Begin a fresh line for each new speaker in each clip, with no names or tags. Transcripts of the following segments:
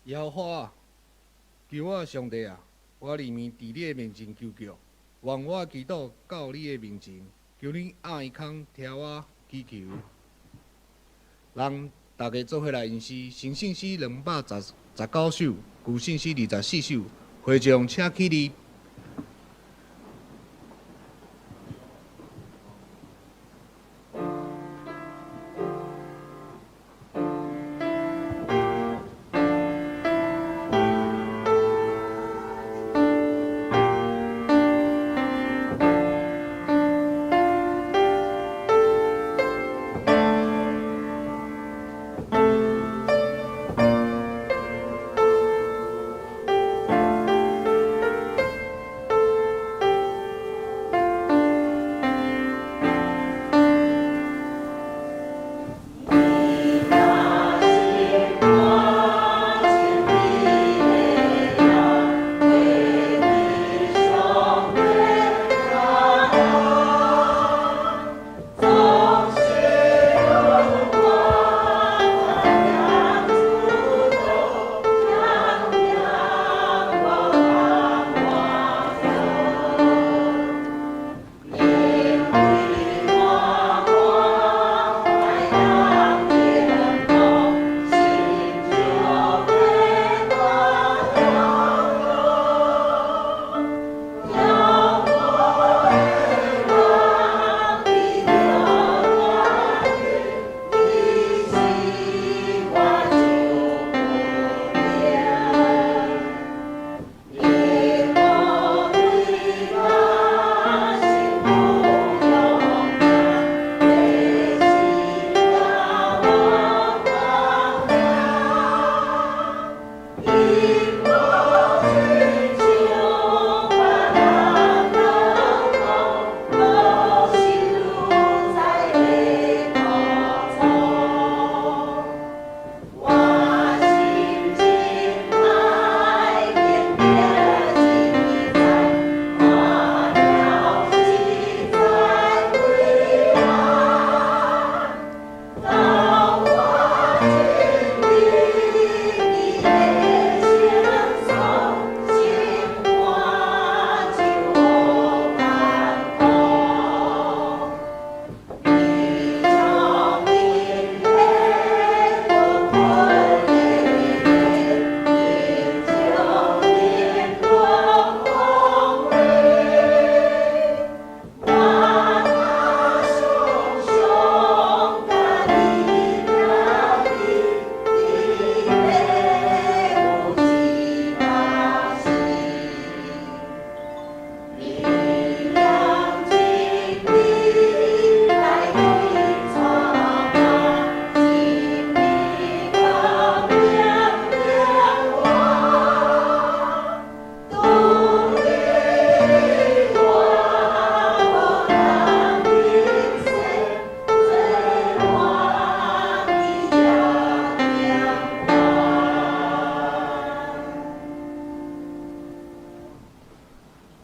耶和華啊，求我上帝啊，我認命佇你的面前求告，願我祈禱到你的面前，求你掩耳孔聽我祈求。咱大家做伙來吟詩，新聖詩219首，舊聖詩24首，會眾請起立。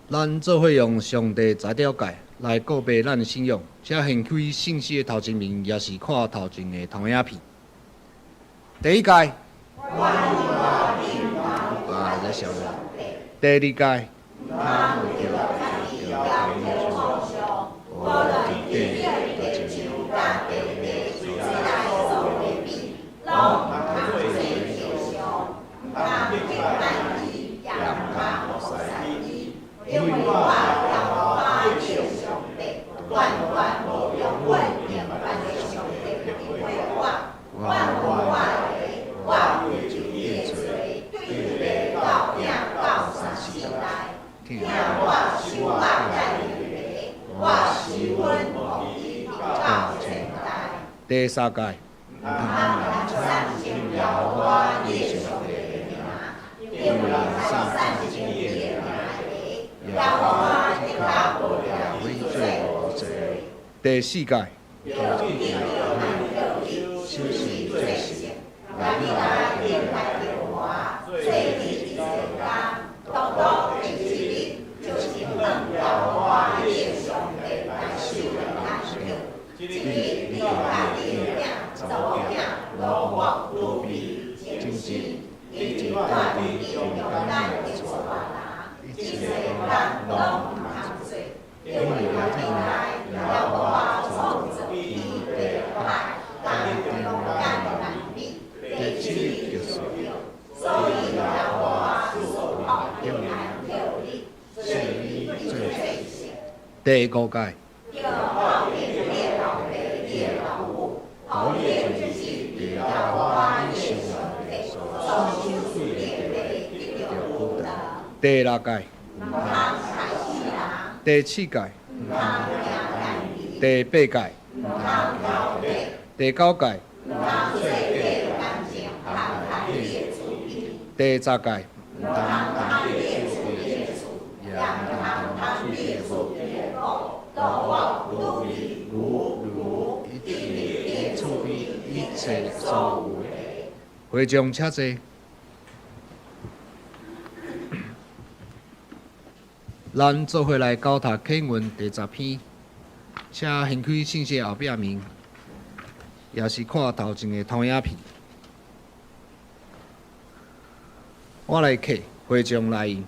咱做伙用上帝才了解來告白咱的信仰，請掀開聖詩的頭前面，抑是看頭前的投影片。第一誡，啊，在笑。第二誡，第三誡。第四誡。
一直住佇中間的厝，一切工攏毋通做，因為這名耶和華創造天地海，甲中間萬物，第七日就睡，所以耶和華賜平安予你，賜你做聖。
第五誡，
著孝敬你的老爸、你的老母，予你的日子佇耶和華你上帝所賞賜的地得著久長。
第六誡，
毋通殺死人，
第七誡，
毋通行姦淫，
第八誡，
毋通偷盜，
第九誡，
毋通做假見證陷害你的厝邊，
第十誡，
毋通貪你的厝邊的厝，也毋通貪你的厝邊的穀、穀、女、牛、驢，
以及你厝邊一切所有的。會眾請坐。咱做伙來交讀啟文第十篇，請掀開信息後壁面，也是看頭前的投影片。我來客，會眾來應。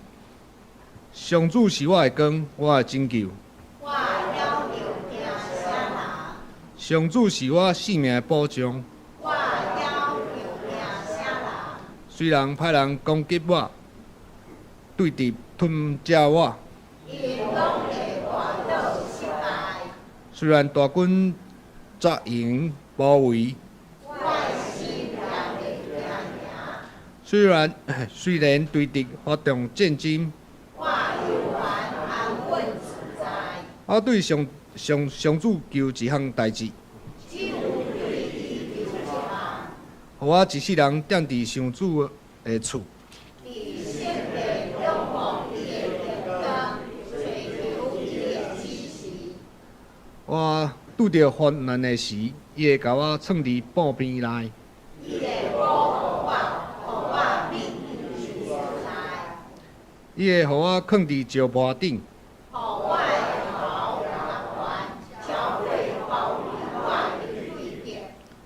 上主是我的光，我的拯救。
我曉得驚啥人？
上主是我性命的保障。
我曉得驚啥人？
雖然歹人攻擊我，對敵吞食我，𪜶
攏會跌倒失敗。
雖然大軍紮營包圍，
我的心也袂驚驚。
雖然對敵發動戰爭，
我猶原安穩自在。
我對上上上主求一項代誌，
只有對伊求一項，
予我一世人踮佇上主的厝，
佇聖殿仰望伊的榮光，追求伊的指示。
我拄著患難的時，伊會共我藏佇寶邊內。
伊會保護我，予我免去受災。
伊會予我囥佇石坡頂，
予我的頭樂懸，超過包圍我的對敵。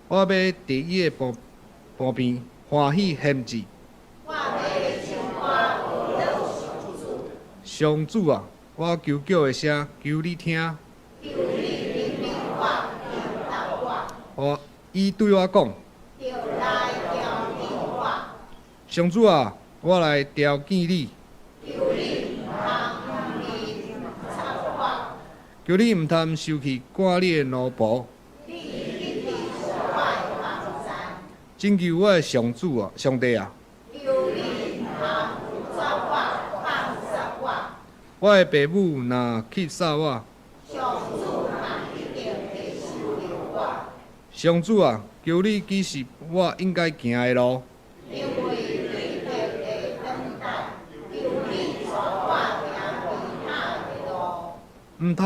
我欲佇伊的墓墓邊歡喜獻祭。
我欲唱歌歌頌上主。
上主啊，我求叫的聲，求你聽。
求你憐憫我，應答我。
我伊對我講，
著來調見我。
上主啊，我來調見你。
求你毋通面插我。
求你毋通生氣，趕你的奴僕。
你一直是我的幫贊。
拯救我的上主啊，上帝啊！
求你毋通拒絕我，放殺我。
我的爸母若棄殺我，
上主嘛一定會收留我。
上主啊，求你指示我應該行的路。
因為對敵的等待，求你帶我行平坦的路。
毋通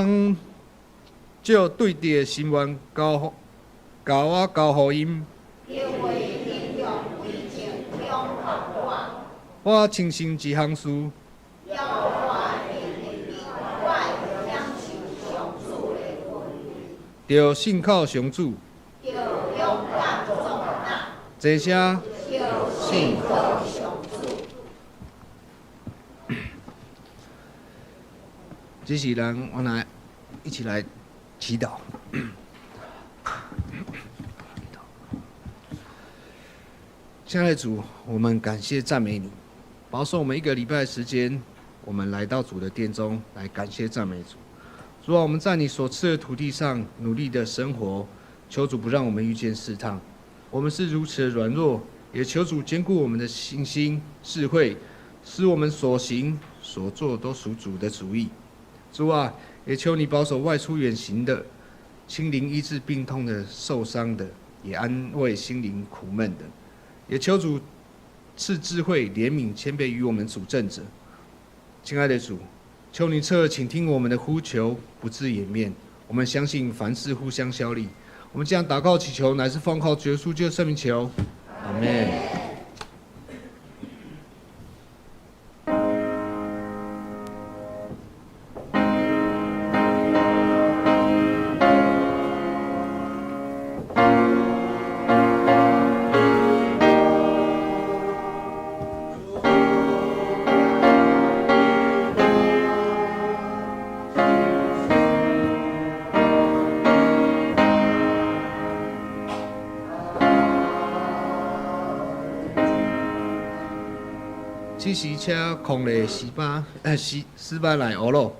照對敵的心願交予共我交予𪜶。
因為𪜶用詭計恐嚇我。
我深信一項事，
耶和華的日子，我會享受上主的恩惠。
著信靠上主，
著勇敢壯膽，
齊聲
著信靠上主。
這是咱我來一起來祈禱。親愛的主，我們感謝讚美你，保守我們一個禮拜的時間，我們來到主的殿中來感謝讚美主。主啊，我們在你所賜的土地上努力的生活，求主不讓我們遇見試探。我們是如此的軟弱，也求主堅固我們的信心、智慧，使我們所行所做都屬主的主意。主啊，也求你保守外出遠行的，親臨醫治病痛的、受傷的，也安慰心靈苦悶的。也求主賜智慧、憐憫、謙卑與我們主政者。親愛的主，求你側耳傾聽我們的呼求，不致掩面。我們相信凡事互相效力。我們這樣禱告祈求，乃是奉靠主耶穌基督聖名求。阿們。此时请空的斯巴斯斯巴来俄洛。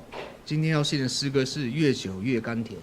今天要献的诗歌是《越久越甘甜》。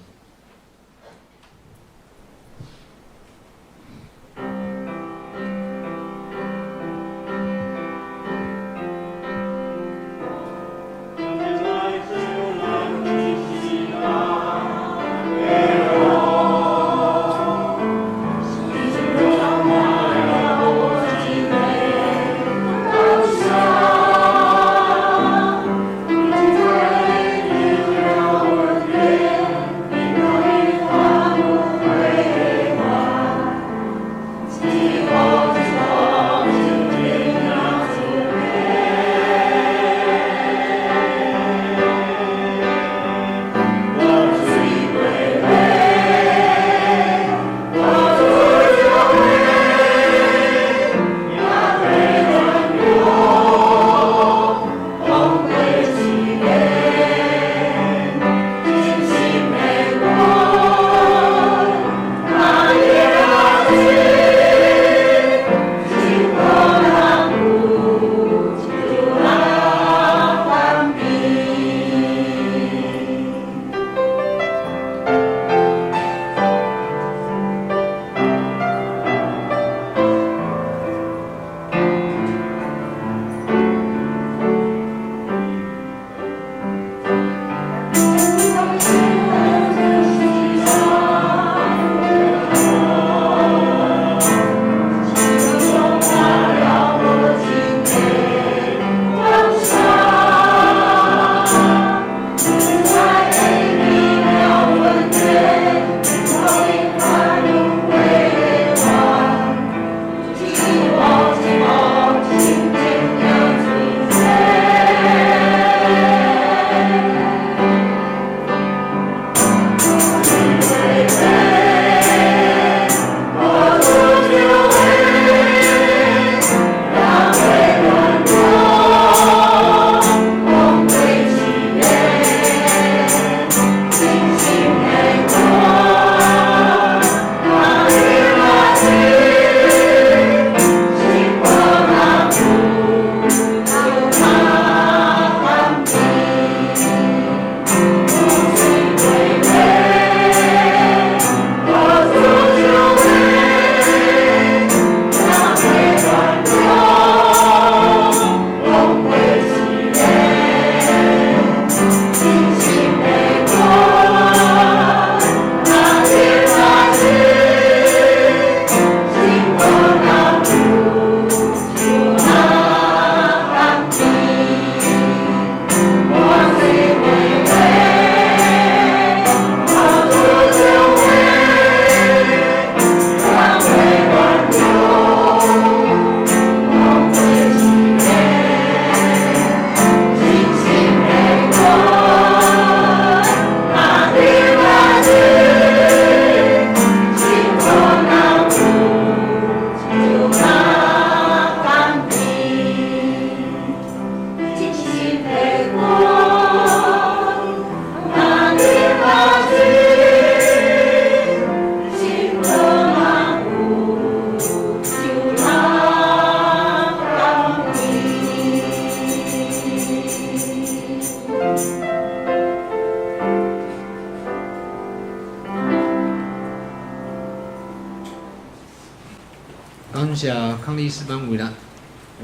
感谢康利诗班为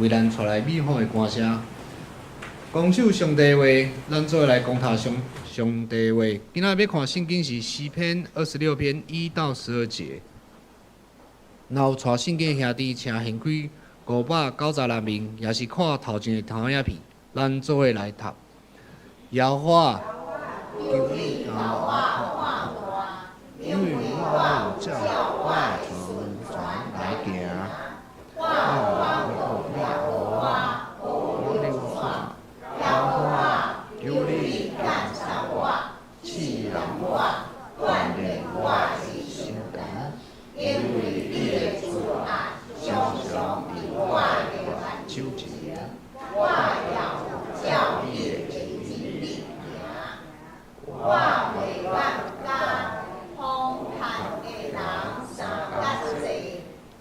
咱带来美好的歌声。讲首上帝话，咱做伙来讲读上帝话。今仔日欲看圣经是诗篇26篇1到12节。若有带圣经的兄弟，请掀开596面，也是看头前的投影片，咱做伙来读。耶和华，
求你共我看大，因为我有照我的顺从来行。我有你予我，我流汗。耶和华，求你鉴察我，试量我，锻炼我的心肠，因为你的慈爱常常伫我的目睭前，我也有照你的真理行。我袂愿佮荒唐的人相佮坐，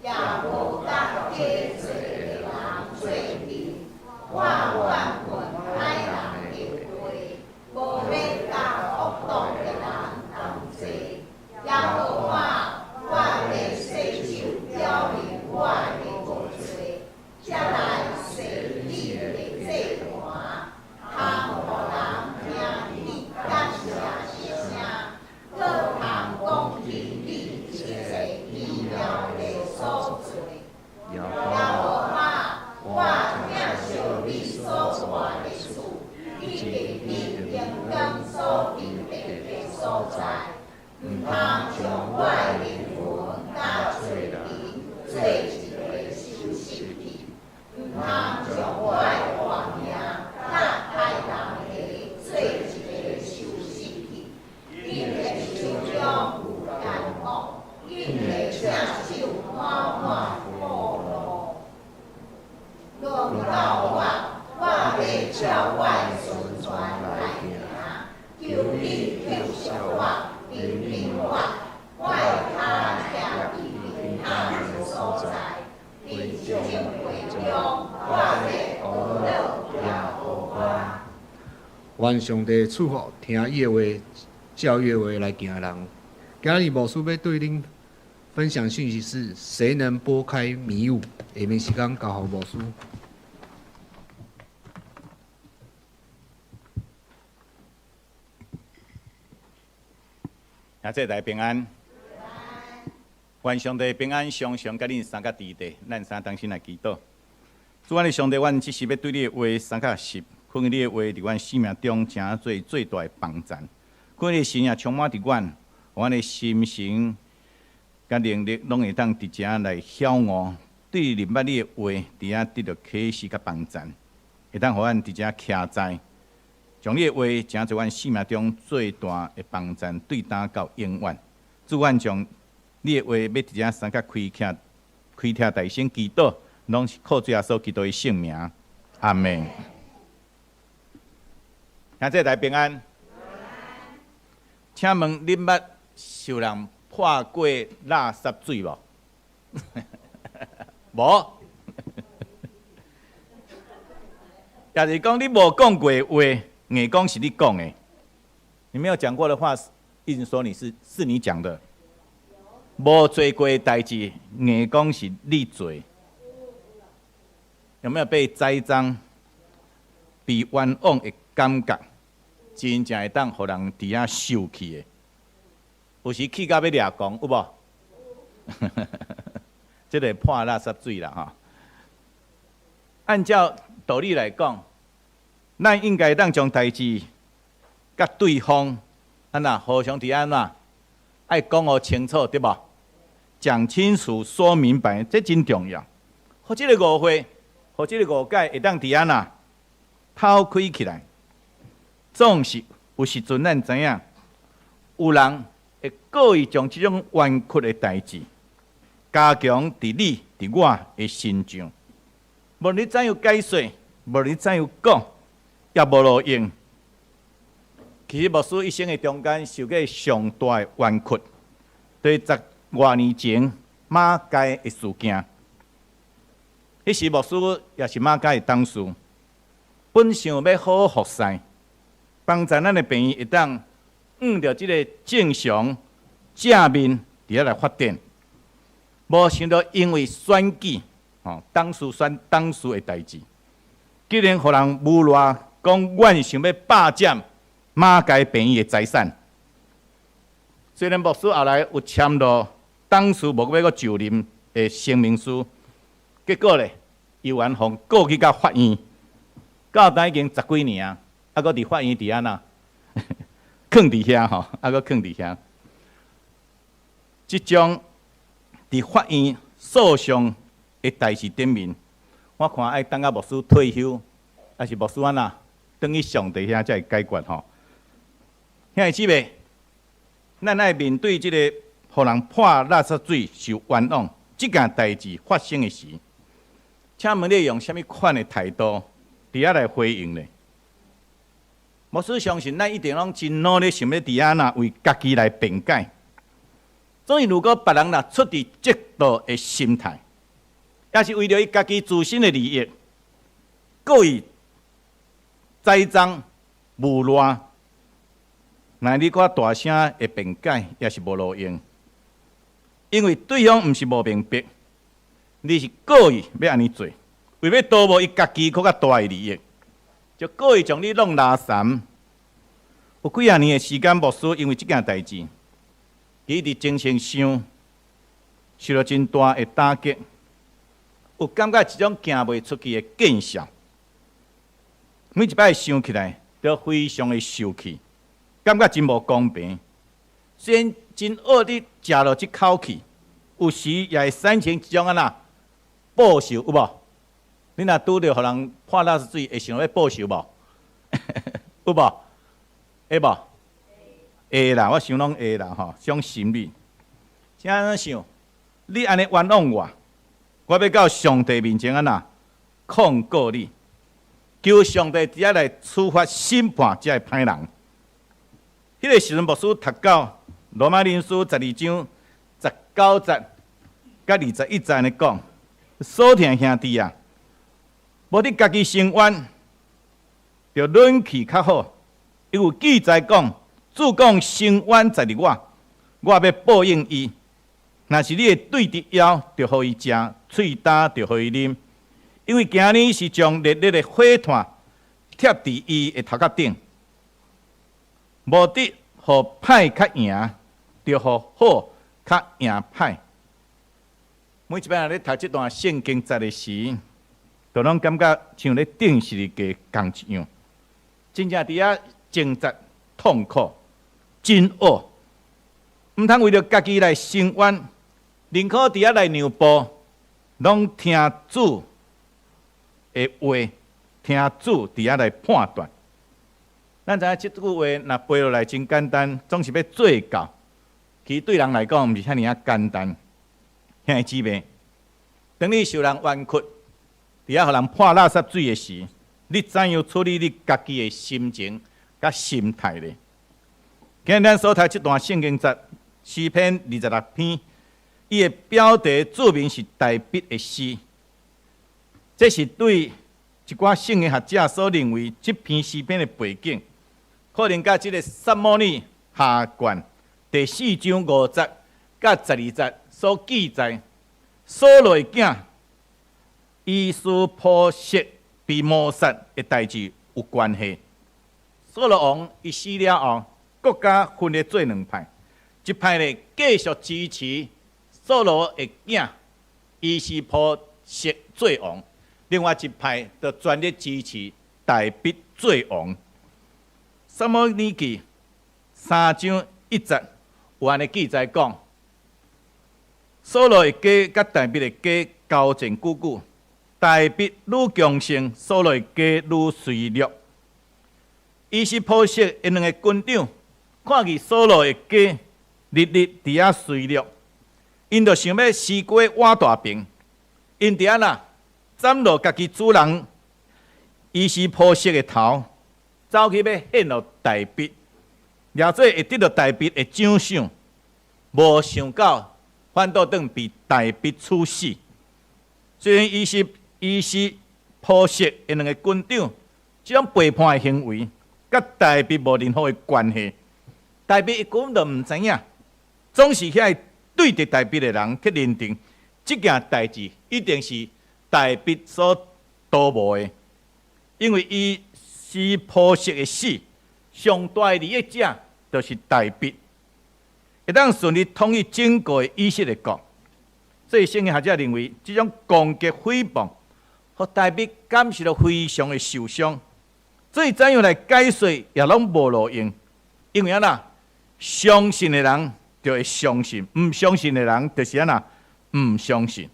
也无佮假做的人做阵。我
願上帝賜福，聽伊的話，照伊的話來行的人。今日牧師欲對恁分享訊息是：誰能撥開迷霧？下面時間交予牧師。
兄弟大家平安，願上帝平安，常常佮恁相佮佇咧，咱三同心來祈禱。主阮的上帝，阮這時欲對你的話相佮學習，可願你的話佇阮生命中成做最大的幫贊。可願你的神也充滿佇阮，阮的心神佮能力攏會當佇遮來曉悟，對認捌你的話，佇遐得著啟示佮幫贊，會當予阮佇遮徛在，將你的話成做阮生命中最大的幫贊，對今到永遠。主，阮將你的話欲佇遮相佮開啟、開聽大聲祈禱，攏是靠主耶穌基督的聖名。阿門。兄弟大家平安。請問恁捌受人潑過垃圾水無？無？也是講你無講過話，硬講是你講的。你沒有講過的話，硬說你是是你講的。無做過的代誌，硬講是你做。有沒有被栽贓、被冤枉的感覺？真正會當予人佇遐受氣的。有時氣到欲掠狂，有無？這個潑垃圾水啦，吼。按照道理來講，咱應該當將代誌佮對方按怎互相佇按怎愛講予清楚，對無？講清楚、說明白，這真重要。予這个誤會，予這个誤解會當佇按怎透開起來。總是有時陣，咱知影有人會故意將這種冤屈的代誌加強佇你、佇我的身上。無論你怎樣解釋，無論你怎樣講，也無路用。其實牧師一生的中間受過上大的冤屈，佇十外年前馬偕的事件。彼時牧師也是馬偕的董事，本想欲好好服侍，幫助咱的病院會當按著這个正常正面佇遐來發展，無想到因為選舉，吼，董事選董事的代誌，竟然予人誣賴講，阮想欲霸佔馬偕病院的財產。雖然牧師後來有簽落董事無欲閣就任的聲明書，結果咧，猶原予告去到法院，到今已經十幾年啊，猶閣佇法院佇按怎，囥佇遐吼，猶閣囥佇遐。這種佇法院訴訟的代誌頂面，我看愛等到牧師退休，抑是牧師按怎，轉去上帝遐才會解決吼。兄弟姊妹，咱愛面對這個予人潑垃圾水受冤枉這件代誌發生的時，請問你用啥物款的態度佇遐來回應呢？牧師相信，咱一定攏真努力，想欲佇遐若為家己來辯解。所以，如果別人若出佇嫉妒的心態，抑是為著伊家己自身的利益，故意栽贓誣賴，那你閣大聲的辯解，也是無路用，因為對方毋是無明白，你是故意欲按呢做，為欲圖謀伊家己閣較大的利益，就故意將你弄垃圾。有幾仔年的時間，牧師因為這件代誌，伊佇精神上受著真大的打擊，有感覺一種行袂出去的見笑。每一擺想起來，都非常的受氣，感覺真無公平。雖然真惡的食落這口氣，有時也會產生一種按怎報仇，有無？你若拄著予人潑垃圾水，會想欲報仇無？有無？會無？會啦，我想攏會啦吼，這種心理。請按怎想？你按呢冤枉我，我欲到上帝面前按怎控告你，求上帝佇遐來處罰審判這个歹人。彼个時陣，牧師讀到羅馬人書12章19節佮21節按呢講，所疼兄弟啊，無你家己伸冤，著忍氣較好。伊有記載講，主講伸冤在佇我，我欲報應伊。若是你的對敵枵，就予伊食；喙焦，就予伊啉。因為今日是將烈烈的火炭貼佇伊的頭殼頂，無得予歹較贏，就予好較贏歹。每一擺咧讀這段聖經節的時，就攏感覺像咧釘十字架仝一樣，真正佇遐掙扎痛苦，真惡，毋通為著家己來伸冤，寧可佇遐來讓步，攏聽主的話，聽主佇遐來判斷。咱知影這句話若背落來真簡單，總是欲做到。其實對人來講，毋是遐爾仔簡單。兄弟姊妹，當你受人冤屈，佇遐予人潑垃圾水的時，你怎樣處理你家己的心情佮心態呢？今日咱所讀這段聖經節，詩篇二十六篇，伊的標題注明是大衛的詩，這是對一寡聖經學者所認為這篇詩篇的背景，可能佮這个撒母耳下卷第四章五節佮十二節所記載，掃羅的囝伊施波設被謀殺的代誌有關係。掃羅王伊死了後，國家分裂做兩派，一派咧繼續支持掃羅的囝伊施波設做王，另外一派就全力支持大衛做王。撒母耳記三章一節有按呢記載講，掃羅的家佮大衛的家交戰久久，大衛愈強盛，掃羅的家愈衰弱。伊施波設的兩个軍長看見掃羅的家日日佇遐衰落，𪜶就想欲施雞挖大爿，𪜶佇按怎斬落家己主人伊施波設的頭，走去欲獻予大衛，掠做會得著大衛的獎賞，無想到反倒轉被大衛處死。雖然伊施波設的兩个軍長這種背叛的行為，佮大衛無任何的關係，大衛伊根本就毋知影，總是遐个對敵大衛的人去認定這件代誌一定是大衛所圖謀的，因為伊施波設的死，上大的利益者就是大衛，會當順利統一整個以色列國。所以聖經學者認為，這種攻擊誹謗，予大衛感受著非常的受傷。所以怎樣來解釋也攏無路用，因為按怎相信的人就會相信，毋相信的人就是按怎毋相信。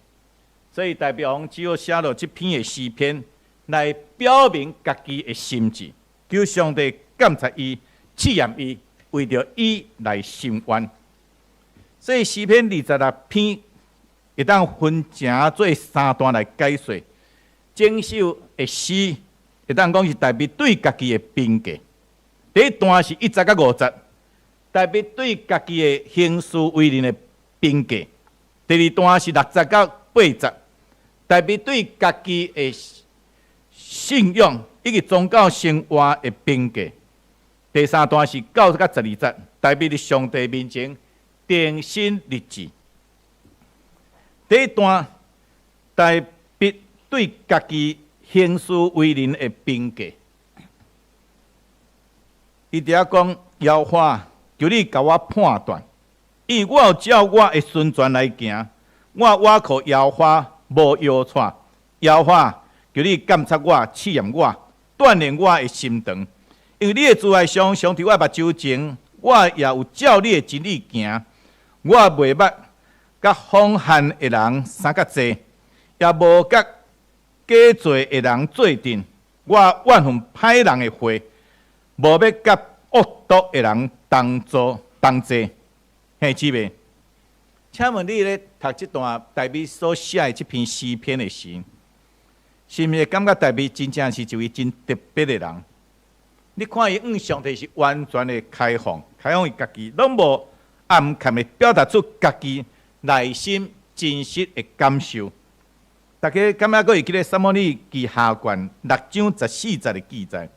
所以大衛王只好寫落這篇的詩篇來表明家己的心志，求上帝監察伊、試驗伊，為著伊來伸冤。所以詩篇二十六篇會當分成做三段來解說。整首的詩會當講是大衛對家己的評價。第一段是一節到五節，大衛對家己的行事為人的評價。第二段是六節到八節，大衛對家己的信仰以及宗教生活的評價。第三段是九到十二節，大衛佇上帝面前重新立志。第一段，大衛對家己行事為人的評價，伊佇遐講：耶和華，求你共我判斷，因為我有照我的純全來行，我倚靠耶和華無搖掣。耶和華，求你監察我，試驗我，鍛鍊我的心腸，因為你的慈愛常常佇我目睭前，我也有照你的真理行。我袂捌佮謊陷的人相佮坐，也無佮假罪的人做陣。我怨恨歹人的會，無欲佮惡毒的人同坐同齊。兄姊妹，請問你咧讀這段大衛所寫的這篇詩篇的時，是毋是感覺大衛真正是一位真特別的人？你看伊向上帝是完全的開放，開放伊家己，攏無暗藏的表達出家己內心真實的感受。大家敢猶閣會記得撒母耳記下卷六章十四節的記載？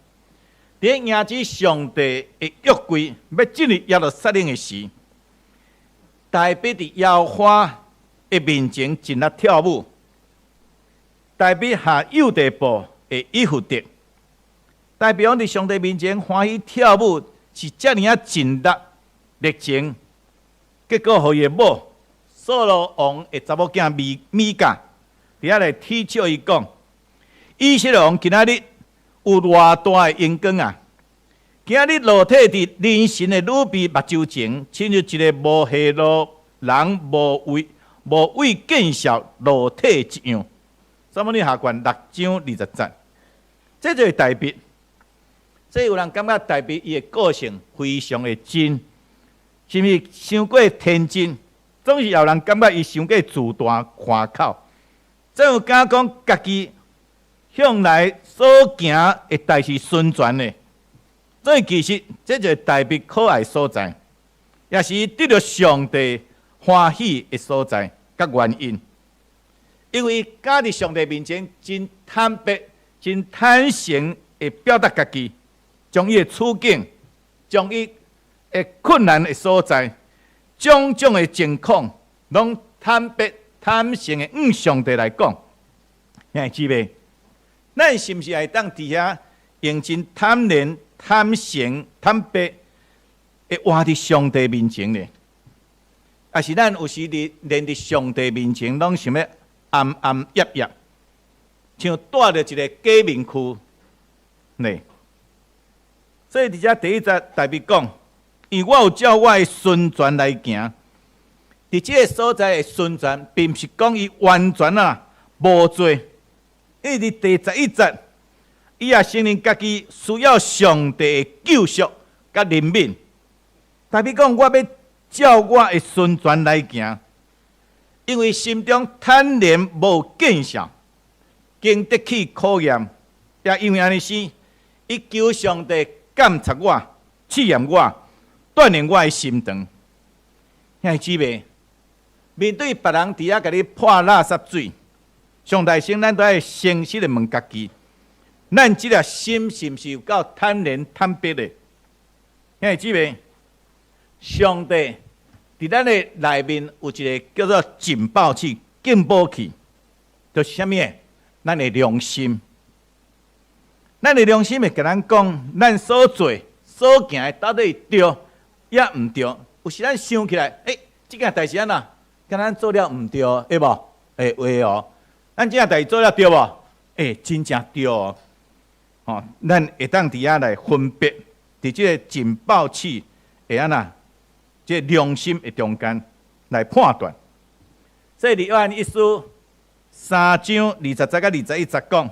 佇迎接上帝的約櫃欲進入耶路撒冷的時，大衛佇耶和華的面前盡力跳舞。大衛下猶大布的以弗得，代表佇上帝面前歡喜跳舞，是遮爾仔盡力熱情。結果，予伊的某掃羅王的查某囝米米甲，佇遐來恥笑伊講：以色列王今仔日有偌大的榮光啊！今仔日露體佇人神的女婢目睭前，親像一個無下路人無畏見笑露體一樣。撒母耳下卷六章二十節，這就是大衛。這有人感覺大衛伊的個性非常的真，是毋是傷過天真？總是有人感覺伊傷過自大誇口。怎有敢講家己向來所行的代誌順全的？所以其實這就是大衛可愛所在，也是得著上帝歡喜的所在佮原因。因為敢佇上帝面前真坦白、真坦誠的表達家己，將伊的處境、將伊的困難的所在、種種的情況，攏坦白、坦誠的向上帝來講。兄弟姊妹，咱是毋是會當佇遐用真坦然、坦誠、坦白的活佇上帝面前呢？抑是咱有時佇連佇上帝面前，攏想欲掩掩掖掖，像戴著一个假面具呢？所以佇遮第一節大衛講，因為我有照我的純全來行。佇這个所在的純全，並毋是講伊完全啊無罪。因為佇第十一節，伊也承認家己需要上帝的救贖佮憐憫。大衛講，我欲照我的純全來行，因為心中坦然無見笑，經得起考驗，也因為按呢生，伊求上帝監察我、試驗我、鍛鍊我的心腸。兄弟姊妹，面對別人佇遐共你潑垃圾水，上大先咱都愛誠實的問家己：咱這粒心是毋是有夠坦然坦白的？兄弟姊妹，上帝佇咱的內面有一個叫做警報器、警報器，就是啥物？咱的良心。咱的良心會共咱講，咱所做、所行的到底對抑毋對？有時咱想起來，欸，這件代誌按怎？敢咱做了毋對，會無？會會哦。咱這件代誌做了對無？欸，真正對哦。吼，咱會當佇遐來分別，佇這个警報器會按怎？這個良心的中間來判斷。所以佇約翰一書三章二十節佮二十一節講，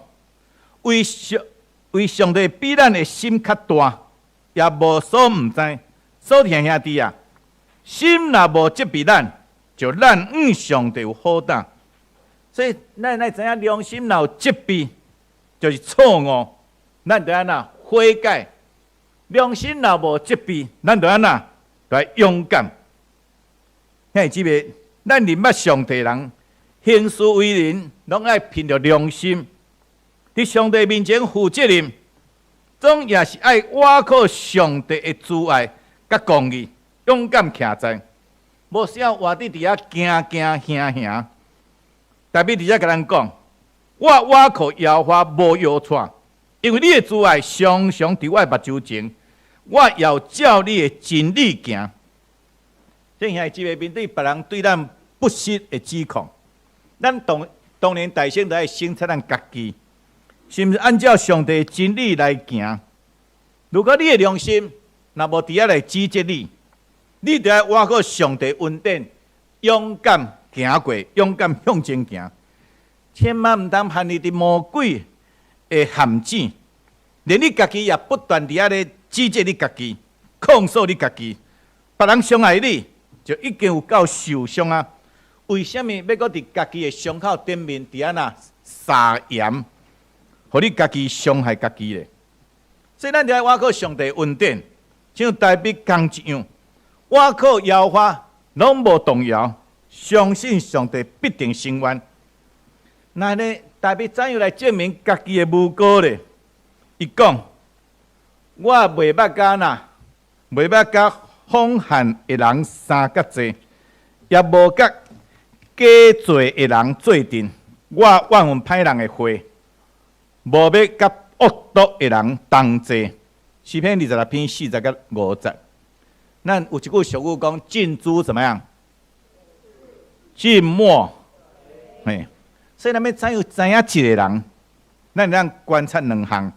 為上帝比咱的心較大，也無所毋知。所疼兄弟啊，心若無責備咱，就咱向上帝有好膽。所以咱愛知影良心若有責備，就是錯誤，咱就按怎悔改。良心若無責備，咱就按怎來勇敢。兄弟姊妹，咱認捌上帝人，行事為人，攏愛憑著良心，佇上帝面前負責任，總也是愛倚靠上帝的慈愛佮公義，勇敢徛在，無需要活佇遐驚驚驚驚。大衛佇遮共咱講，我倚靠耶和華無搖掣，因為你的慈愛常常佇我的目睭前，我要照你的真理行。這兄弟姊妹面對別人對咱不實的指控，咱當然大先都愛省察咱家己，是毋是按照上帝的真理來行？如果你的良心若無佇遐來指責你，你就愛倚靠上帝恩典，勇敢行過，勇敢向前行，千萬毋通陷入佇魔鬼的陷阱，連你家己也不斷佇遐咧指責你家己，控訴你家己，別人傷害你，就已經有夠受傷啊！為啥物欲閣佇家己的傷口頂面佇按怎撒鹽，予你家己傷害家己咧？所以咱就愛倚靠上帝恩典，像大衛仝一樣，倚靠耶和華，攏無動搖，相信上帝必定伸冤。那呢，大衛怎樣來證明家己的無辜咧？伊講：我袂捌佮哪，袂捌佮谎陷的人相佮坐，也無佮假罪的人做陣。我怨恨歹人的會，無欲佮惡毒的人同坐。詩篇26篇4節佮5節。咱有一句俗語講：近朱怎麼樣？近墨。嘿，所以咱欲怎樣知影一個人？咱會當觀察兩項。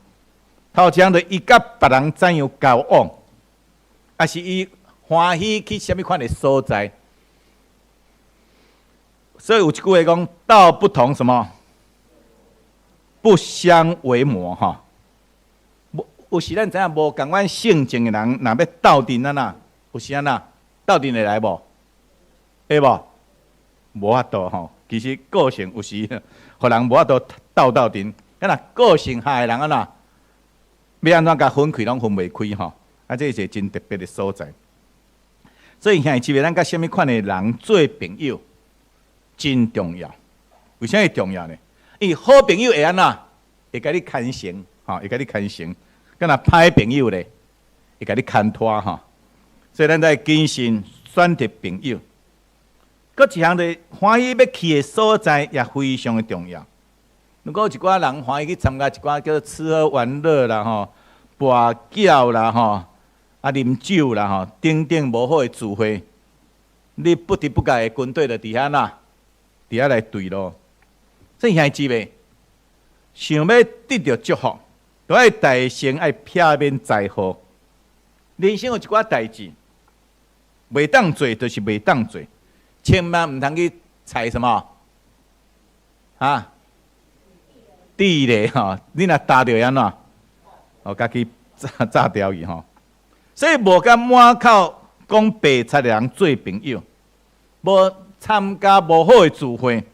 頭一項就伊佮別人怎樣交往，抑是伊歡喜去啥物款的所在。所以有一句話講：道不同什麼？不相為謀吼。無有時咱知影無仝款性情的人，若欲鬥陣按怎？有時按怎？鬥陣會來無？會無？無法度吼。其實個性有時，予人無法度鬥鬥陣。啊若個性合的人按怎？欲按怎共分開攏分袂開吼。啊，這是一個真特別的所在。所以兄弟姊妹，咱佮啥物款的人做朋友，真重要。為啥會重要呢？因為好朋友會按怎？會共你牽繩，吼，會共你牽繩。敢若歹朋友咧，會共你牽拖吼。所以咱愛謹慎選擇朋友。閣一項就是歡喜欲去的所在也非常的重要。如果有一寡人歡喜去參加一寡叫做吃喝玩樂啦吼、跋筊啦吼、啊啉酒啦吼等等無好的聚會，你不知不覺的軍隊就佇遐啦，佇遐來對咯。所以兄弟姊妹，想欲得著祝福，都愛代先愛避免災禍。人生有一寡代誌，袂當做就是袂當做，千萬毋通去踩什麼啊？地雷吼，你若踏著會按怎？哦，家己炸炸掉去吼。所以無佮滿口講白賊的人做朋友，無參加無好的聚會，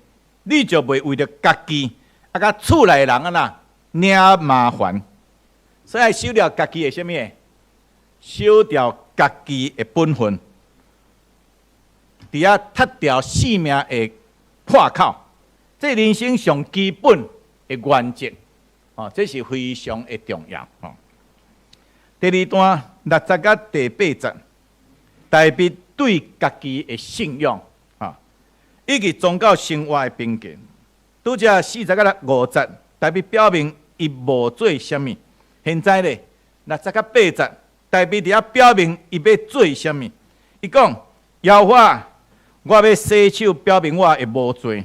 你就袂為著家己啊，佮厝內的人按怎惹麻煩。所以愛守牢家己的啥物？守牢家己的本分，佇遐脫掉性命的破口，這人生上基本的原則，哦，這是非常的重要。哦，第二段6節佮第八節，大衛對家己的信仰，啊，以及宗教生活的邊界。拄才4節佮5節，大衛表明伊無做啥物。現在咧，6節佮八節，大衛佇遐表明伊欲做啥物。伊講：耶和華，我欲洗手表明我的無罪，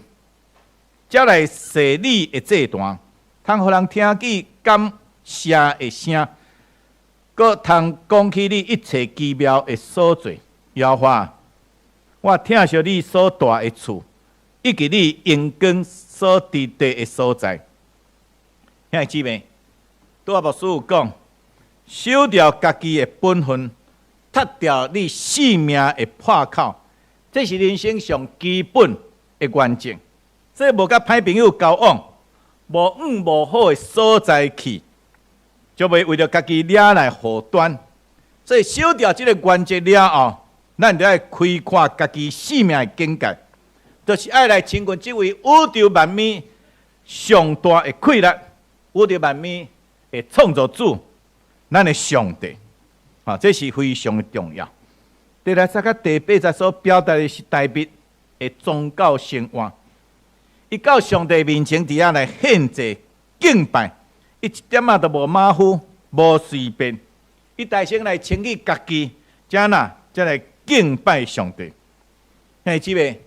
才來踅你的祭壇，通予人聽見感謝的聲，閣通講起你一切奇妙的所做。耶和華，我疼惜你所住的厝，以及你榮光所佇地的所在。兄弟姊妹，拄仔牧師有講，守牢家己的本分，脫掉你性命的破口，這是人生上基本的原則。所以無佮歹朋友交往，無往無好的所在去，就袂為著家己惹來禍端。所以守牢這个原則了後，咱就愛開闊家己性命的境界，就是愛來親近這位宇宙萬物上大的氣力，宇宙萬物的創造主，咱的上帝。啊，這是非常的重要。第六節佮第八節所表達的是大衛的宗教生活。伊到上帝面前佇遐來獻祭敬拜，伊一點仔都無馬虎，無隨便。伊代先來清理家己，才哪才來敬拜上帝。兄弟姊妹，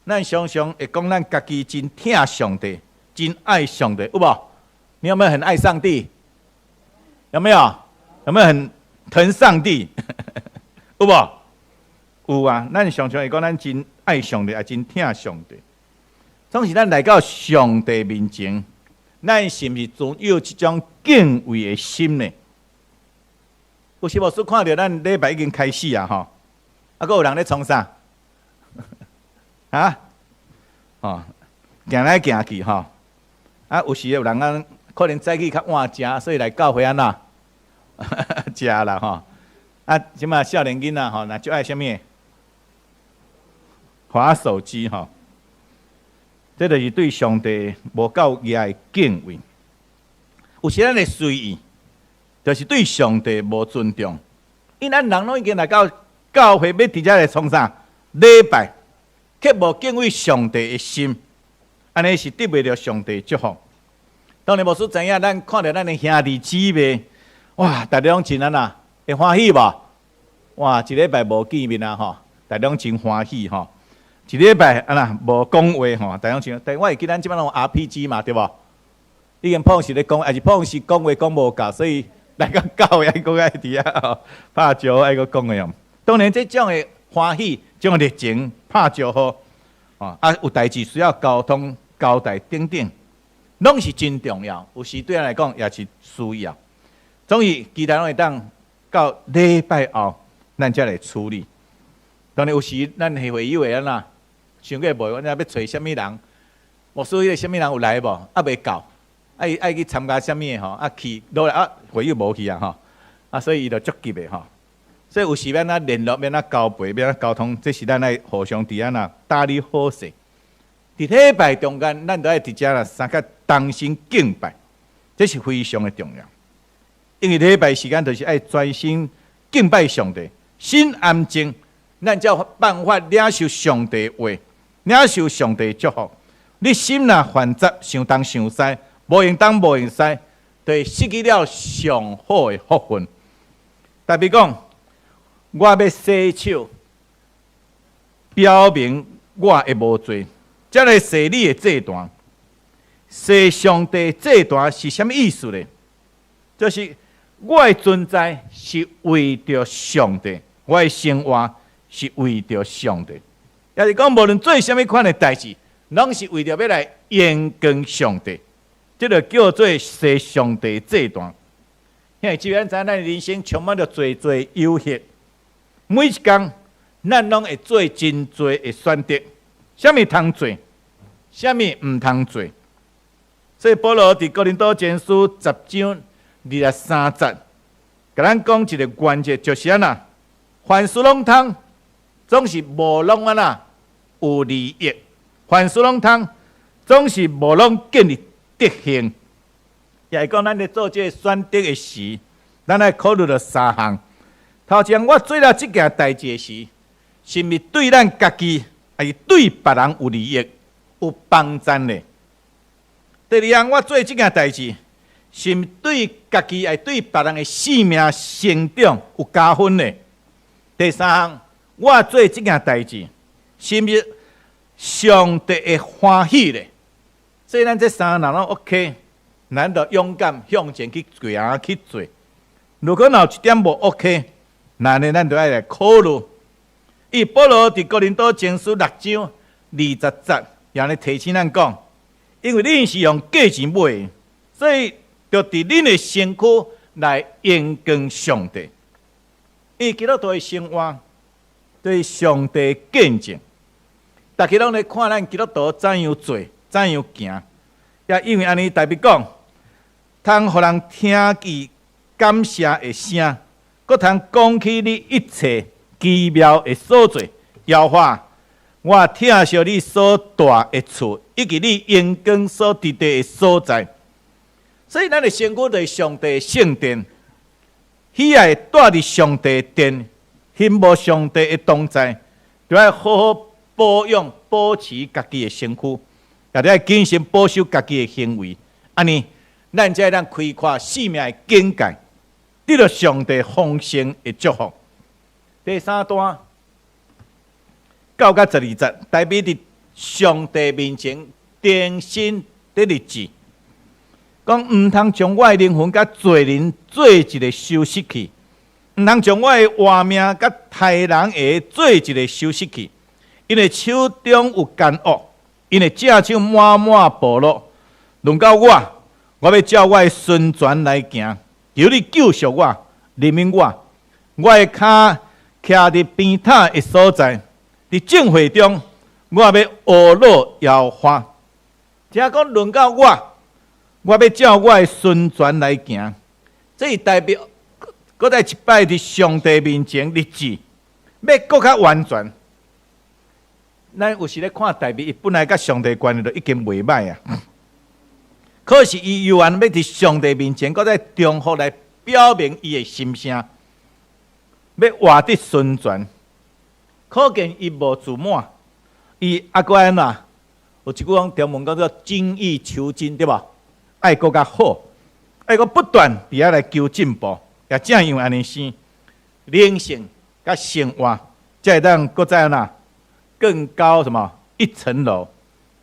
咱常常會講咱家己真疼上帝，真愛上帝，有無？你有沒有很愛上帝？有沒有？有沒有很疼上帝？有無？有啊！咱常常會講咱真愛上帝，也真疼上帝。總是咱來到上帝面前，咱是毋是存有這種敬畏的心呢？有時牧師看著咱禮拜已經開始啊，吼！啊，閣有人咧創啥？啊？哦，行來行去吼。啊，有時有人啊，可能早起較晚食，所以來教會按怎食啦吼。啊，這馬少年囡仔吼，若足愛啥物？滑手機吼。這就是對上帝無夠額的敬畏。有時咱會隨意，就是對上帝無尊重。因咱人攏已經來到教會，欲佇遮來創啥？禮拜，卻無敬畏上帝的心，按呢是得袂著上帝祝福。當然，牧師知影，咱看著咱的兄弟姊妹，哇，大家攏真按怎？會歡喜無？哇，一禮拜無見面啊吼，大家攏真歡喜吼。一禮拜按怎無講話吼，大家攏真。但我會記咱這擺攏有 RPG 嘛，對無？已經碰時咧講，抑是碰時講話講無夠，所以來到教會愛閣愛佇遐吼拍招呼愛閣講的哦。當然，這種的歡喜，這種熱情拍招呼，哦啊，有代誌需要溝通、交代等等，攏是真重要。有時對咱來講也是需要。總之，期待攏會當到禮拜後，咱才來處理。當然有時咱的會友會按怎，想過無？阮欲揣啥物人？牧師彼个啥物人有來無？猶未到，愛愛去參加啥物的吼？啊去落來啊，會友無去啊吼！啊，所以伊就足急的吼。所以有時欲按怎聯絡，欲按怎交陪，欲按怎溝通，這是咱愛互相佇按怎打理好勢。佇禮拜中間，咱都愛佇遮啦，相佮同心敬拜，這是非常的重要。因為禮拜時間就是愛專心敬拜上帝，心安靜，咱才有辦法領受上帝話，領受上帝祝福。你心若煩雜，想東想西，無閒東無閒西，就會失去了上好的福分。特別講，我欲洗手，表明我的無罪，才來洗你的祭壇。洗上帝祭壇是啥物意思呢？就是我的存在是為著上帝，我的生活是為著上帝。也是講，無論做啥物款的代誌，攏是為著欲來榮光上帝，這个叫做洗上帝祭壇。兄弟姊妹，咱知影咱的人生充滿著濟濟誘惑，每一工咱攏會做真濟的選擇，啥物通做，啥物毋通做。所以保羅佇哥林多前書10章23節，共咱講一个原則，就是按怎，凡事攏通，總是無攏按怎有利益；凡事攏通，總是無攏建立德行。也是講，咱咧做這个選擇的時，咱愛考慮著三項。頭一項，我做了這件代誌的時，是毋是對咱家己，抑是對別人有利益、有幫贊的？第二項，我做這件代誌，是毋對家己，抑對別人的性命成長有加分的？第三項，我做這件代誌，是毋是上帝會歡喜的？所以咱這三項攏 OK，咱就勇敢向前去行去做。如果若有一點無 OK，那呢，咱就愛來考慮。伊保羅佇哥林多前書6章20節，也咧提醒咱講，因為恁是用價錢買的，所以就佇恁的身軀來榮光上帝。因為基督徒的生活對上帝見證，大家攏咧看咱基督徒怎樣做、怎樣行，也因為按呢，大衛講，通予人聽見感謝的聲，閣通講起你一切奇妙的所做。耶和華，我疼惜你所住的厝，以及你榮光所佇的所在。所以，咱的身軀就是上帝聖殿，喜愛蹛佇上帝殿，欣慕上帝的同在，就愛好好保養、保持家己的身軀，也愛謹慎保守家己的行為。按呢，咱才會當開闊生命的境界，得著上帝豐盛的祝福。第三段9到12節，大衛佇上帝面前重新佇立志，講毋通將我的靈魂佮罪人做一个收拾去，毋通將我的活命佮刣人的做一个收拾去，𪜶的手中有奸惡，𪜶的正手滿滿暴露。輪到我，我欲照我的純全來行，求你救贖我，憐憫我，我的跤徛佇平坦的所在，佇眾會中，我欲阿樂耶和華。這講輪到我，我欲照我的純全來行，這是代表，閣再一擺佇上帝面前立志，欲閣較完全。咱有時咧看大衛，伊本來佮上帝關係就已經袂䆀啊。可是伊猶原欲佇上帝面前，閣再重複來表明伊的心聲，欲活得順全。可見伊無自滿，伊猶閣按怎？有一句講中文叫做精益求精，對無？愛閣較好，愛閣不斷佇遐來求進步，也正因為按呢生，靈性佮生活，才會當閣再按怎更高什麼一層樓，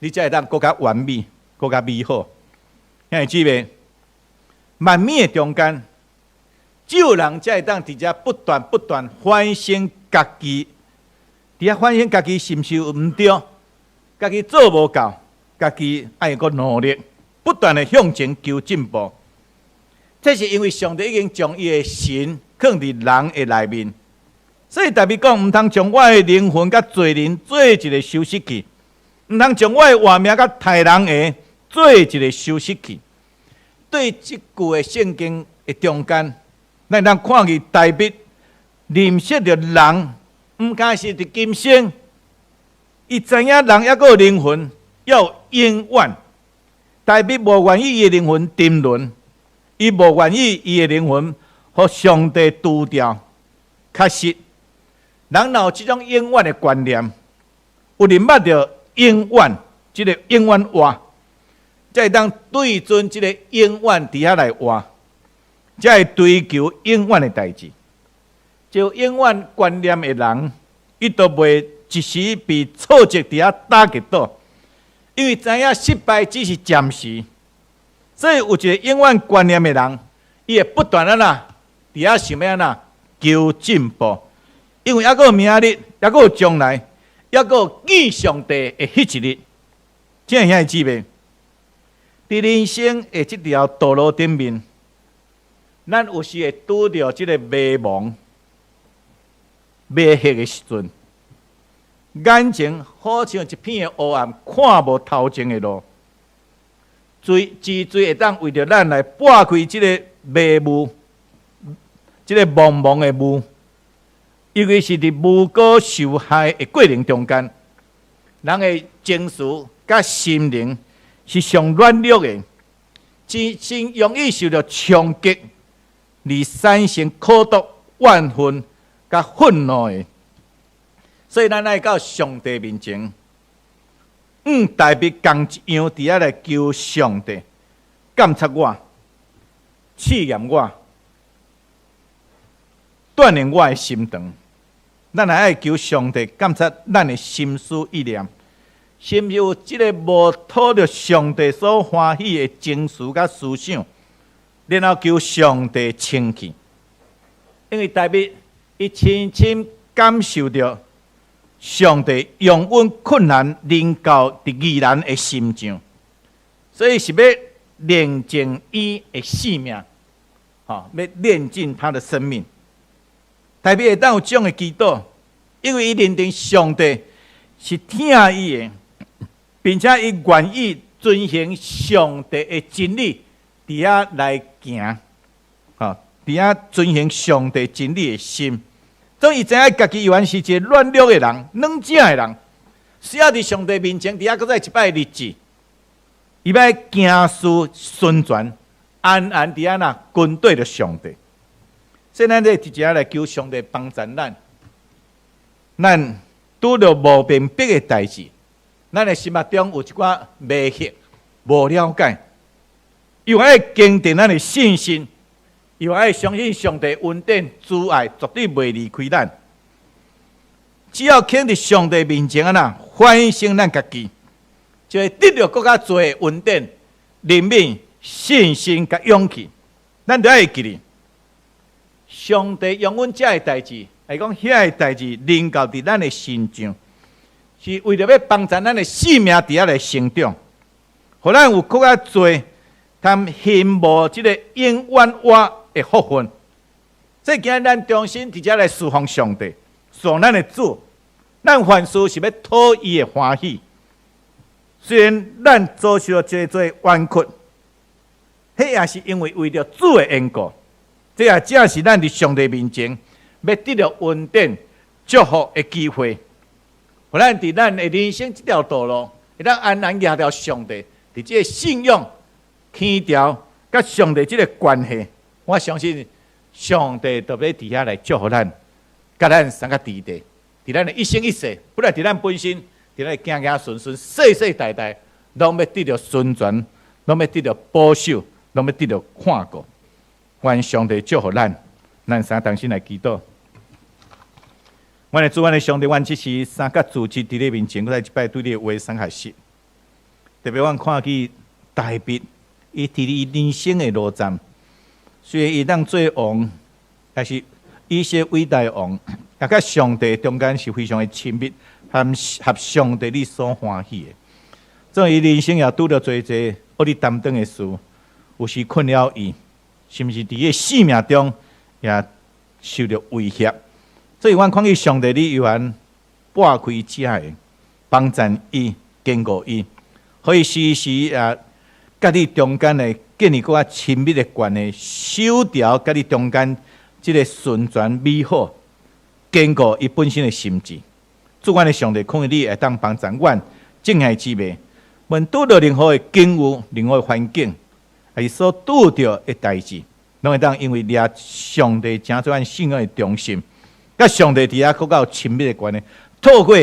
你才會當閣較完美，閣較美好。兄弟姊妹，萬物的中間，只有人才會當佇遮不斷不斷反省家己，佇遐反省家己是毋是有毋對，家己做無夠，家己愛閣努力，不斷的向前求進步。這是因為上帝已經將伊的神囥佇人的內面，所以大衛講，毋通將我的靈魂佮罪人做一个收拾去，毋通將我的活命佮刣人的做一个收拾去。對這句的聖經的中間，咱通看見大衛認識著人，毋單是佇今生，伊知影人猶閣有靈魂，要永遠。大衛無願意伊的靈魂沉淪，伊無願意伊的靈魂予上帝除掉。確實，人若有這種永遠的觀念，有認捌著永遠，這个永遠活，才會當對準這个永遠佇遐來活，才會追求永遠的代誌。就永遠觀念的人，伊都袂一時被挫折佇遐打擊倒，因為知影失敗只是暫時。所以有一个永遠觀念的人，伊會不斷按怎佇遐想欲按怎求進步，因為猶閣有明日，猶閣有將來，猶閣有見上帝的彼一日。親愛兄弟姊妹，佇人生的這條道路頂面，咱有時會拄著這个迷茫、迷惑的時陣，眼前好像一片的烏暗，看無頭前的路。最只最會當為著咱來撥開這个迷霧，這个茫茫的霧，尤其是佇無辜受害的過程中間，人的情緒佮心靈是上軟弱的，真真容易受著衝擊，而產生苦毒、怨恨佮憤怒的。所以咱愛到上帝面前，向大衛仝一樣，佇遐來求上帝監察我、試驗我、鍛鍊我的心腸。咱也愛求上帝監察咱的心思意念，是毋是有這个無討著上帝所歡喜的情緒佮思想，然後求上帝清去。因為大衛伊深深感受著上帝容忍困難臨到佇義人的心上，所以是欲煉淨伊的性命，吼，欲煉淨他的生命。大衛會當有這種的祈禱，因為伊認定上帝是疼伊的，並且伊願意遵行上帝的真理，佇遐來行，吼，佇遐遵行上帝真理的心。所以伊知影家己猶原是一个軟弱的人、軟正的人，需要佇上帝面前佇遐閣再一擺立志，伊欲行事順全，安安佇遐呐跟綴著上帝。所以咱咧直接來求上帝幫助咱，咱拄著無明白的代誌，咱的心目中有一寡迷惑、無了解，又愛堅定咱的信心。又愛相信上帝恩典慈愛絕對袂離開咱。只要肯佇上帝面前按怎反省咱家己，就會得著閣較濟恩典、憐憫、信心佮勇氣。咱著愛會記得，上帝容忍這个代誌，來講遐个代誌臨到佇咱的身上，是為著欲幫助咱的性命佇遐來成長，予咱有閣較濟通羨慕這个永遠活的福分。所以今日咱重新佇遮來侍奉上帝，侍奉咱的主，咱凡事是欲討伊的歡喜。雖然咱遭受濟濟冤屈，彼也是因為為著主的緣故。這也正是咱佇上帝面前欲得著恩典祝福的機會，予咱佇咱的人生這條道路，會當安然倚著上帝，佇這个信仰、天條佮上帝這个關係。我相信上帝特別佇遐來祝福咱，佮咱三個弟弟，佇咱的一生一世，本來佇咱本身，佇咱的子子孫孫，世世代代，攏欲得著順全，攏欲得著保守，攏欲得著看顧。願上帝祝福咱，咱三同心來祈禱。阮的主，阮的上帝，阮這時三個組織佇你面前，閣再一擺對你的話相學習。特別阮看見大衛，伊佇伊人生的路站，雖然伊當做王，但是以色列偉大王，也佮上帝中間是非常的親密，和合上帝你所歡喜的。所以伊人生也拄著濟濟惡你擔當的事，有時困擾伊，甚至佇伊的性命中也受著威脅。所以，阮看見上帝你猶原撥開遮个，幫贊伊、堅固伊，予伊時時也佮你中間的建立閣較親密的關係，守牢佮你中間這个純全美好，堅固伊本身的心志。主阮的上帝，看見你會當幫贊阮，眾兄姊妹，無論拄著任何的境遇、任何的環境，抑是所拄著的代誌，攏會當因為掠上帝成做阮信仰的中心。佮上帝佇遐閣較有親密的關係，透過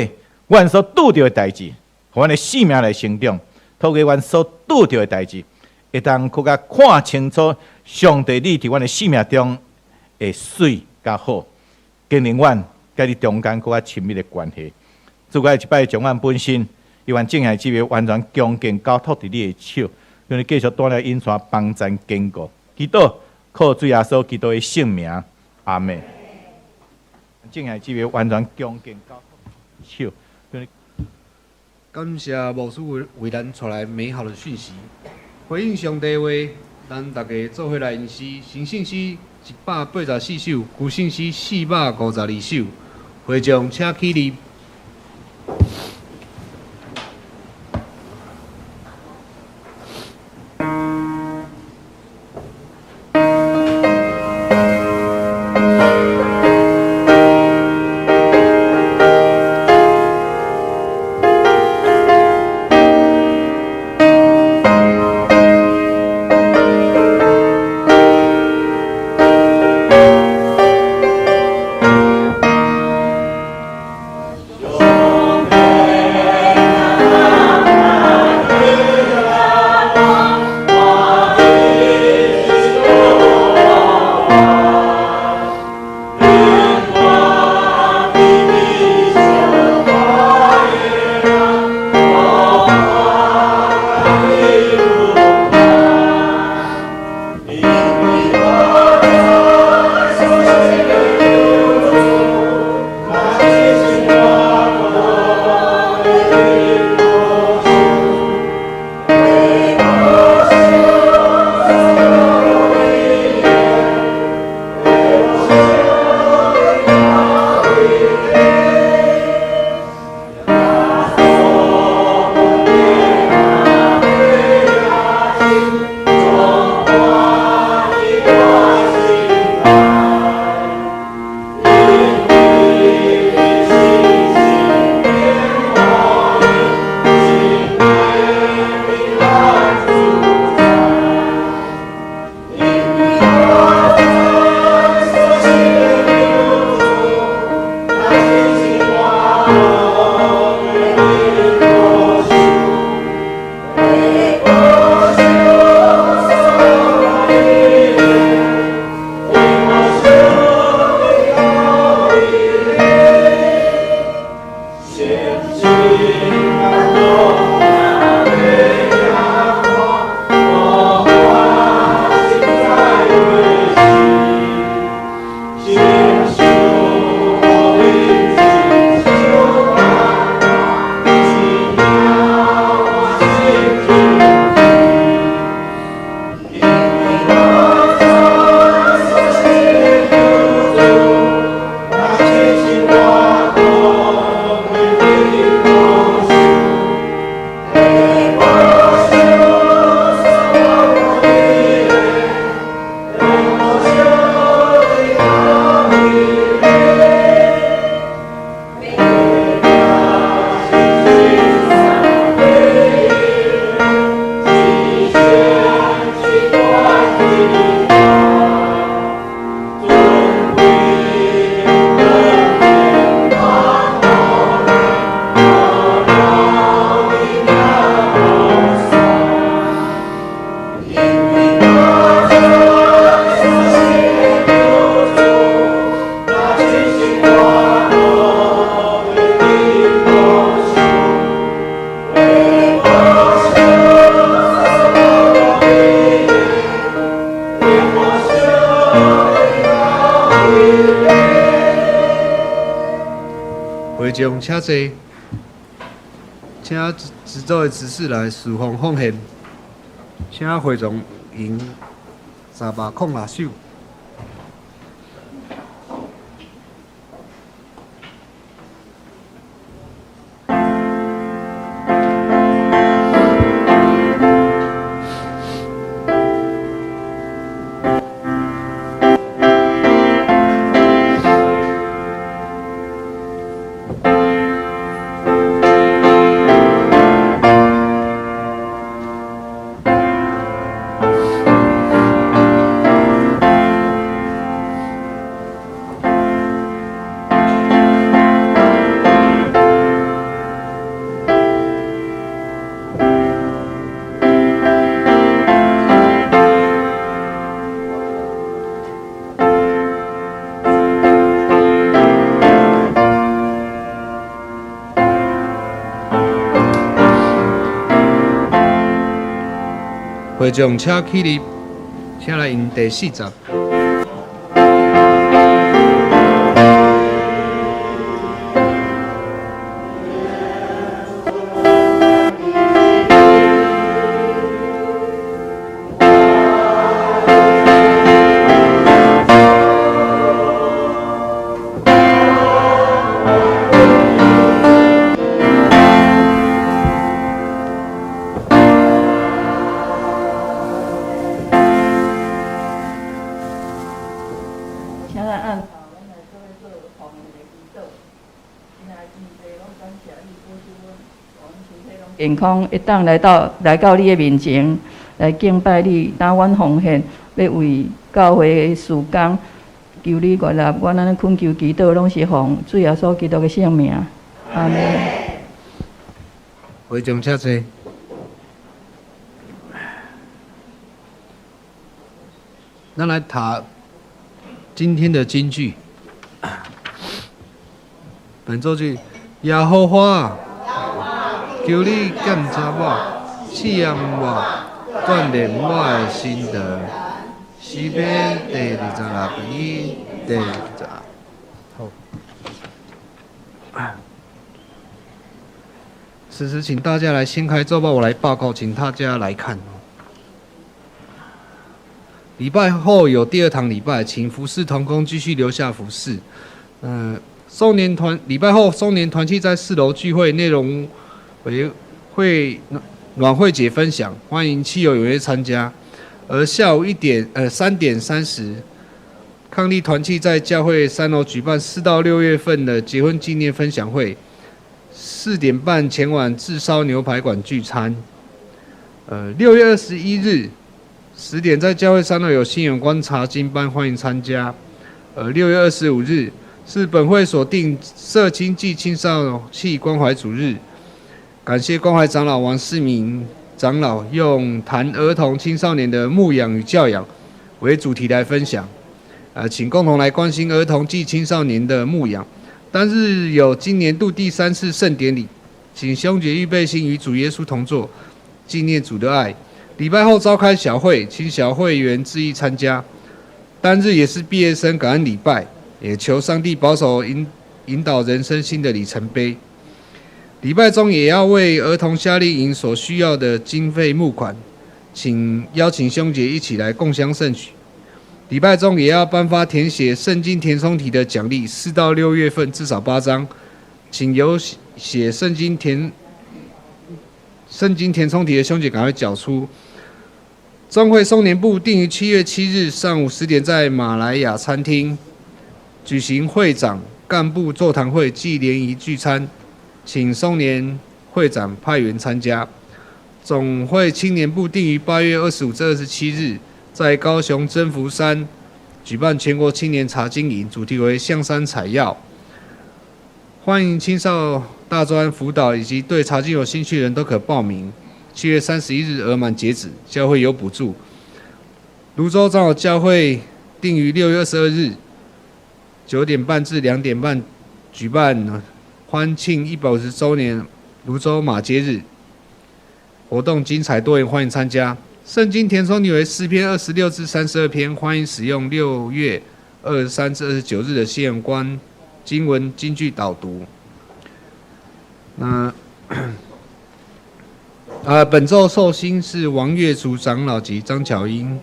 阮所拄著的代誌，予阮的性命來成長；透過阮所拄著的代誌，會當閣較看清楚上帝你佇阮的生命中的媠佮好，建立阮佮你中間閣較親密的關係。主閣一擺將阮本身，伊阮眾兄姊妹完全恭敬交託佇你的手，願你繼續帶領引帶幫贊堅固。祈禱靠主耶穌基督的聖名，阿們。眾兄姊妹完全恭敬交託手。
感謝牧師為咱帶來美好的訊息，回應上帝話，咱大家做伙來吟詩，新聖詩184首，舊聖詩452首，會眾請起立。众请坐，请执座的执事来侍奉奉献，请会众用306首。会众请起立，请来用第四节。
请咱按头，咱来做伙做奉献的祈祷。亲爱的天父，拢感谢你保守阮，予阮身体拢健康，会当来到你的面前来敬拜你。当阮奉献，欲为教会的事工，求你悦纳。阮按呢恳求祈祷，拢是奉主耶稣基督的圣名。阿们。
会众请坐。咱来读今天的金句。本周句：耶和华，求你检查我，试验我，锻炼我的心肠。诗篇第26篇第十。好。此时，请大家来掀开周报，我来报告，请大家来看。礼拜后有第二堂礼拜，请服侍同工继续留下服侍。松年团礼拜后，松年团契在4楼聚会，内容为会暖慧姐分享，欢迎亲友踊跃参加。而下午3点30，抗力团契在教会3楼举办4到6月份的结婚纪念分享会，4点半前往炙烧牛排馆聚餐。6月21日10点在教会3楼有信仰观察经班，欢迎参加。6月25日是本会所定社青暨青少期关怀主日，感谢关怀长老王世明长老用谈儿童青少年的牧养与教养为主题来分享。请共同来关心儿童暨青少年的牧养。当日有今年度第3次圣典礼，请兄姐预备心与主耶稣同坐，纪念主的爱。礼拜后召开小会，请小会员致意参加。当日也是毕业生感恩礼拜，也求上帝保守引导人生新的里程碑。礼拜中也要为儿童夏令营所需要的经费募款，请邀请兄姐一起来共襄盛举。礼拜中也要颁发填写圣经填充题的奖励，4到6月份至少8张，请有写圣经填充题的兄姐赶快缴出。中会松年部定于7月7日上午10点在马来亚餐厅举行会长干部座谈会暨联谊聚餐，请松年会长派员参加。总会青年部定于8月25至27日在高雄真福山举办全国青年查经营，主题为象山采药。欢迎青少大专辅导以及对查经有兴趣的人都可报名。7月31日额满截止，教会有补助。芦洲长老教会定于6月22日9点半至2点半举办欢庆150周年芦洲马街日活动，精彩多元，欢迎参加。圣经填充题为诗篇26至32篇，欢迎使用6月23至29日的信仰观经文金句导读。那，本週壽星是王月竹長老及張巧英。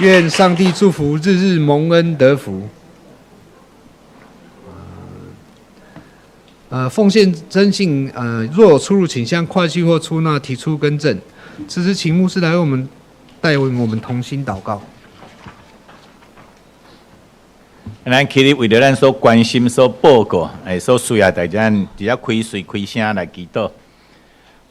願上帝祝福，日日蒙恩得福。奉獻徵信，若有出入，請向會計或出納提出更正。此時，請牧師來為我們帶領我們同心禱告。
咱起立為著咱所關心、所報告、所需要代誌，咱佇遮開喙開聲來祈禱。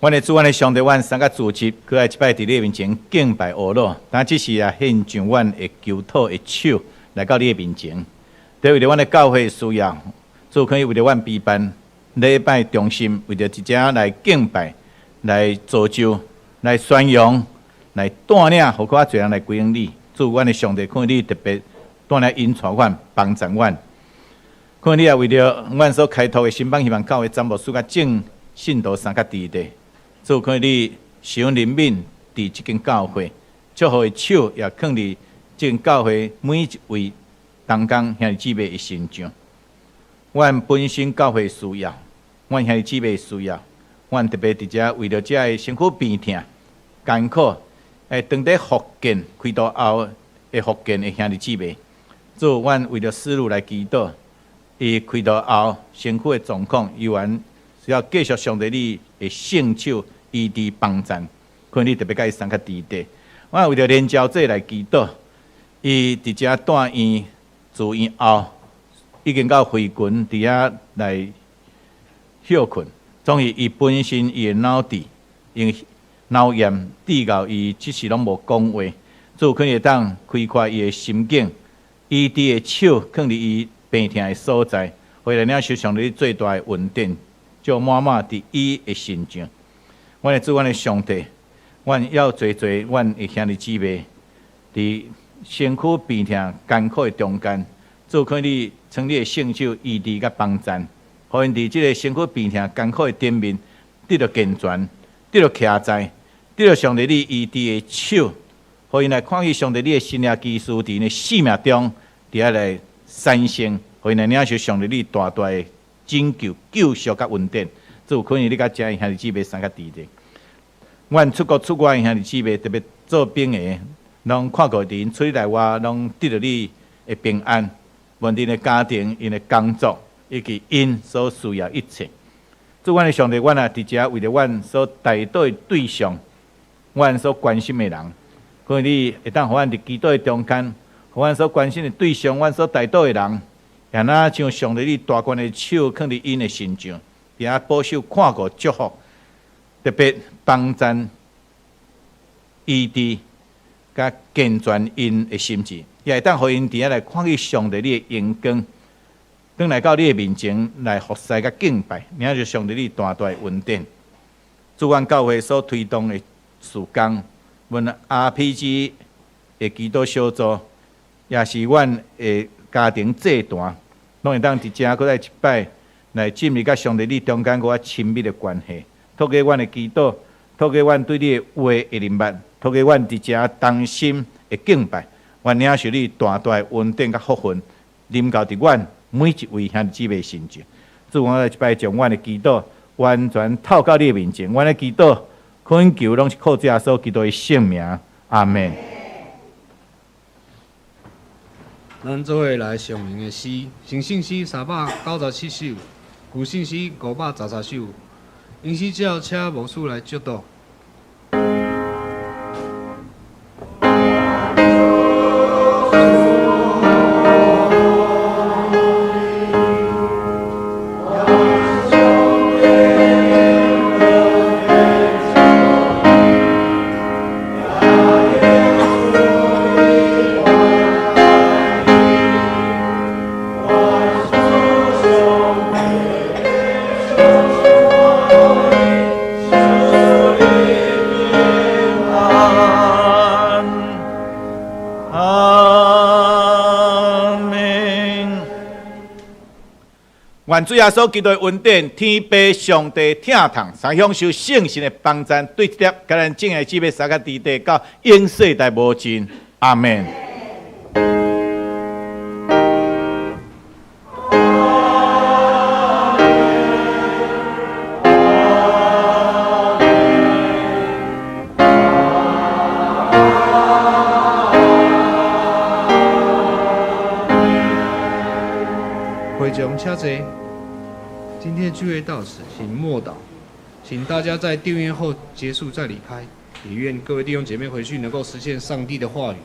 阮的主，阮的上帝，阮三個組織，閣來這擺佇你面前敬拜阿羅，但這是啊獻上阮的求討的手來到你的面前。對為著阮的教會需要，主可以為著阮備辦禮拜中心，為著佇遮來敬拜、來造就、來宣揚、來帶領，予較濟人來歸向你。主，阮的上帝，看你特別帶領引帶阮、幫助阮。看你也為著阮所開拓的新邦希望教會詹牧師佮眾信徒三個弟弟。主看你施恩憐憫佇這間教會，祝福的手也放佇這間教會每一位同工兄弟姊妹的身上。阮本身教會需要，阮兄弟姊妹需要，阮特別佇遮為著遮的身軀病痛、艱苦，當佇復健開刀後的復健的兄弟姊妹，主，阮為著思路來祈禱，伊開刀後身軀的狀況依然需要繼續上帝你的聖手醫治幫贊，看你特別佮伊送較弟弟。我為著連嬌姐來祈禱，伊佇遮住院住院後，已經到回群佇遐來歇睏。總是伊本身伊的腦袋，因為腦炎治到伊這時攏無講話，主可會當開闊伊的心境，醫治的手放佇伊病痛的所在，回來領受上帝最大的恩典，就滿滿佇伊的身上。阮的主，阮的上帝，阮要濟濟阮的兄弟姊妹，佇身軀病痛艱苦的中間，主可你創你的聖手醫治佮幫贊，予𪜶佇這个身軀病痛艱苦的頂面得著健全，得著徛在，得著上帝你醫治的手，予𪜶來看見上帝你的神蹟奇事佇𪜶的生命中，佇遐來產生，予𪜶來領受上帝你大大的拯救、救贖佮恩典。主可能你佮遮的兄弟姊妹三個弟弟，阮出國出外的兄弟姊妹，特別做兵的，攏看過佇𪜶出內外，攏得著你的平安，無論𪜶的家庭、𪜶的工作，以及𪜶所需要一切。主，阮的上帝，阮也佇遮為著阮所代禱的對象，阮所關心的人，可能你會當予阮佇祈禱的中間，予阮所關心的對象，阮所代禱的人，也若像上帝你大權的手囥佇𪜶的身上。佇遐保守看顧祝福，特別幫贊醫治佮健全𪜶的心智，也會當予𪜶佇遐來看見上帝你的榮光，轉來到你的面前來服侍佮敬拜，領受上帝你大大的恩典。主，阮教會所推動的事工，阮 RPG 的祈禱小組，也是阮的家庭祭壇，攏會當佇遮閣再一擺來進入佮上帝你中間閣較親密的關係。透過阮的祈禱，透過阮對你的話的認捌，透過阮佇遮同心的敬拜，阮領受你大大的恩典佮福分，臨到佇阮每一位兄弟姊妹身上。主，我來這擺將阮的祈禱完全透到你的面前，阮的祈禱懇求攏是靠主耶穌基督的聖名，阿們。
咱做伙來上榮的詩，新信詩397首，舊信詩513首。應詩之後，請牧師來祝禱。
願主耶穌基督的恩典、天父上帝疼痛，三享受聖神的幫贊，對接佮咱眾的姊妹三個弟弟到永世代無盡。阿門。
會眾請坐，今天的聚會到此，請默禱，請大家在訂閱後結束再離開。也願各位弟兄姐妹回去能夠實現上帝的話語。